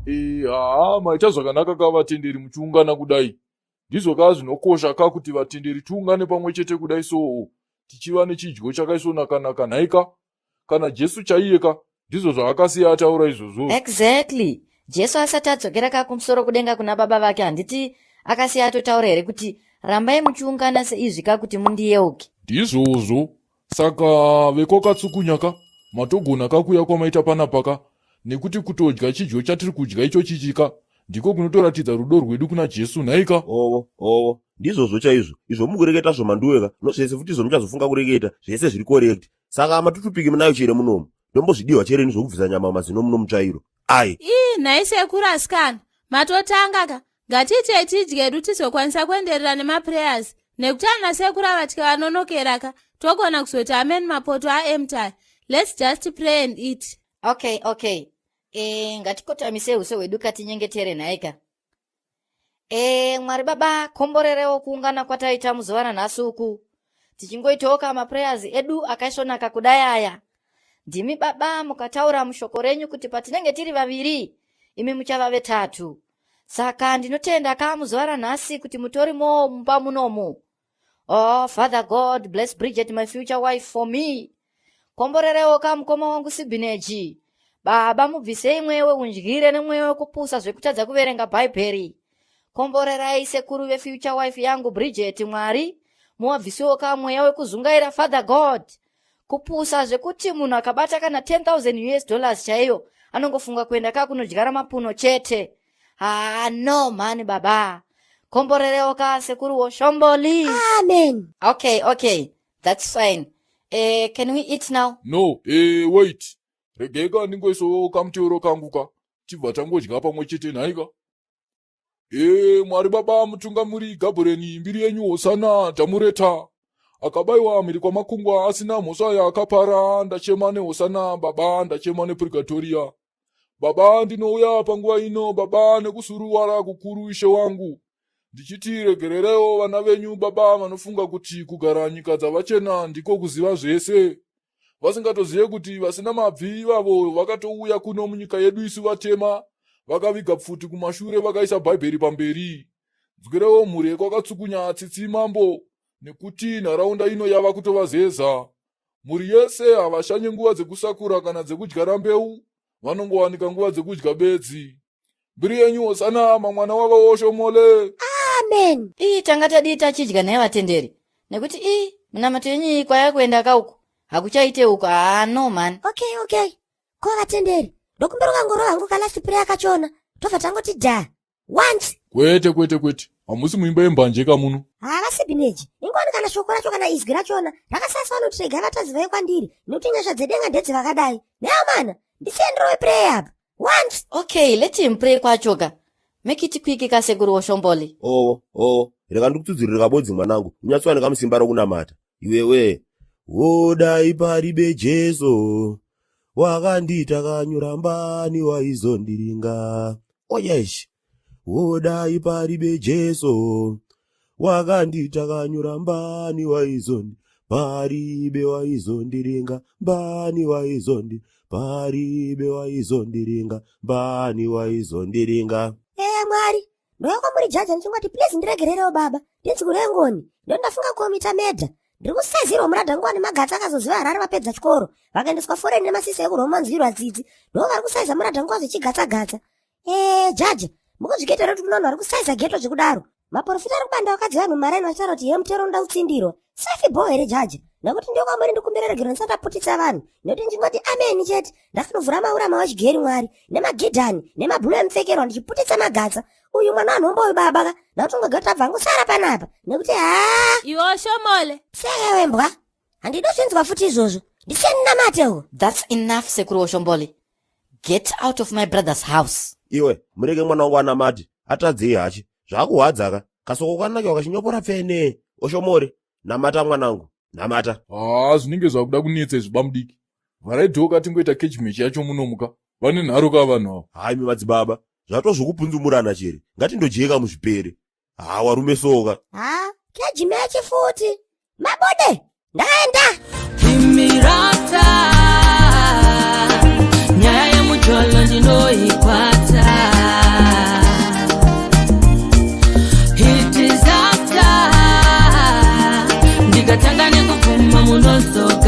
E, haa, maita zvakanaka ka vatenderi muchiungana kudai. Ndizvo ka zvinokosha ka kuti vatenderi tiungane pamwe chete kudai soo, tichiva nechidyo chakaisvonaka-naka nhaika. Kana Jesu chaiye ka, ndizvo zvaakasiya ataura izvozvo. Exactly. Jesu asati adzokera ka kumusoro kudenga kuna baba vake, handiti akasiya atotaura here kuti rambai muchiungana seizvi ka kuti mundiyeuke? Ndizvozvo. Saka vekwaKatsukunya ka, matogona ka kuuya kwamaita panapa ka, nekuti kutodya chidyo chatiri kudya ichochichi ka, ndiko kunotoratidza rudo rwedu kuna Jesu nhaika? Owo, owo, ndizvozvo chaizvo. Izvo mukureketa zvo Manduwe ka, nozvese futi izvo muchazofunga kureketa, zvese zviri correct. Saka matutupiki munayo chere munomu. Ndombozvidiwa chereni zvokubvisa nyama mazino muno mutsvairo. Ai. Ii nhai sekuru asikana, matotanga ka. Ngatiitei tidye hedu tizokwanisa kuenderera nemaprayers nekuti ana sekuru ava tikavanonokera ka togona kuzoti amen mapoto aempty. Let's just pray and eat. Okay, okay. E, ngatikotamisei uso hwedu katinyengetere nhaika. E, Mwari Baba, komborerewo kuungana kwataita muzuva ranhasi uku. Tichingoitawo ka maprayers edu akaisvonaka kudai aya. Ndimi Baba mukataura mushoko renyu kuti patinenge tiri vaviri, imi muchava vetatu. Saka ndinotenda ka muzuva ranhasi kuti mutorimowo mumba munomu. Oh, Father God, bless Bridget, my future wife, for me. Komborerewo ka mukoma wangu Sibineji. Baba mubvisei mweya weundyire nemweya wekupusa zvekutadza kuverenga Bhaibheri. Komborerai sekuru vefuture wife yangu Bridget, Mwari. Muwabvisewo ka mweya wekuzungaira, Father God. Kupusa zvekuti munhu akabata kana 10,000 US dollars chaiyo anongofunga kuenda ka kunodyara mapuno chete. Ah, no mhani baba. Komborerewo ka sekuru woShomboli. Amen. Okay, okay. That's fine. Can we eat now? No, wait. Regai ka ndingoisawo kamuteuro kangu ka. Tibva tangodya pamwe chete nhaika. Mwari Baba mutungamiri Gabureni mbiri yenyu hosana tamureta. Akabayiwa mhiri kwamakungwa asina mhosva yaakapara, ndachema nehosana baba, ndachema nepurgatoria. Baba ndinouya panguva ino baba nekusuruwara kukuru ishe wangu. Ndichiti regererewo vana venyu baba vanofunga kuti kugara nyika dzavachena ndiko kuziva zvese. Vasingatozive kuti vasina mabvi ivavo vakatouya kuno munyika yedu isu vatema, vakaviga pfuti kumashure vakaisa Bhaibheri pamberi. Nzwirewo mhuri yekwakatsukunya tsitsi mambo nekuti nharaunda ino yava kutovazeza. Mhuri yese havashanye nguva dzekusakura kana dzekudyara mbeu, vanongowanika nguva dzekudya bedzi. Mbiri yenyu hosana mamwana wavo woshomole. Amen. Ii tanga tadii tachidya nhai vatenderi nekuti ii minamato yenyu iyi kwayakuenda ka uku hakuchaite uku haa no man. Okay, okay. Ko vatenderi, ndokumbira ukangorova hangu kalast prayer kachona, tobva tangoti dha. Once. Kwete, kwete, kwete. Hamusi muimba yembanje kamuno. Havasi bineji. Ingwani kana shoko racho kana izwi rachona rakasasa vanoti rega vatadzi vauye kwandiri nekuti nyasha dzedenga ndedzevakadai. Neamana, ndisiye ndirove prayer apa. Once. Okay, let him pray kwacho ka. Make it quick ka sekuru woShomboli. Owo, owo, rega ndikutsudzurire kabodzi mwanangu, unyatsowanika musimba rokunamata. Iwewe, wodai paribe Jesu, wakandiita kanyurambani waizondiringa. Oh yes, wodai paribe Jesu, wakandiita kanyurambani waizondi paribe waizondiringa, mbani waizondi paribe waizondiringa, mbani waizondiringa. Eya Mwari, ndouya kwamuri jaja ndichingoti please ndiregererewo baba, ndinzwirei ngoni, ndo ndafunga kuomita meda. Ndiri kusazirwa muradha nguva nemagatsi akazoziva Harare vapedza chikoro, vakaendeswa foreign nemasisi ekuRoma nzwirwa tsitsi, ndo vari kusaiza muradha nguva zvechigatsa-gatsa. Jaja, mukuzviketera kuti kune vanhu vari kusaiza geto zvekudaro. Maporofita ari kubanda vakadzi vanhu mumaraini vachitaura kuti he mutero unoda kutsindirwa. Safi bho here jaja? Nekuti ndiyo kwamuri ndikumbira regero ndisati ndaputitsa vanhu. Nekuti ndingoti ameni chete. Ndakanovhura maura mawachigeri Mwari, nemagidhani, nemabhulu emupfekerwa ndichiputitsa magatsa. Uyu mwana wanhombo uyu baba ka. Ndakutongoga kuti abva angosara panapa. Nekuti haa. Iwe Oshomole. Sewe mbwa. Handidi kuzvinzwa futi izvozvo. Ndisiye ndinamate uko. That's enough sekuru Oshomboli. Get out of my brother's house. Iwe, murege mwana wangu anamate. Atadzei hachi. Zvakuhwadza ka. Kasoko kanake kachinyopora pfene. Oshomore, namata mwanangu. Namata. Haa, zvinenge zvakuda kunetsa izvi bamudiki. Vharai dhoka tingoita catch match yacho munomuka. Vane nharo ka vanhu ava. Hayi mi madzibaba, zvatozvokupunzumurana chere. Ngatindojeka muzvipere. Haa warume soka. Haa, catch match futi. Mabude, ndaenda. Imirata, nyaya yemujolo ndinoikwata. Ndinozodzoka.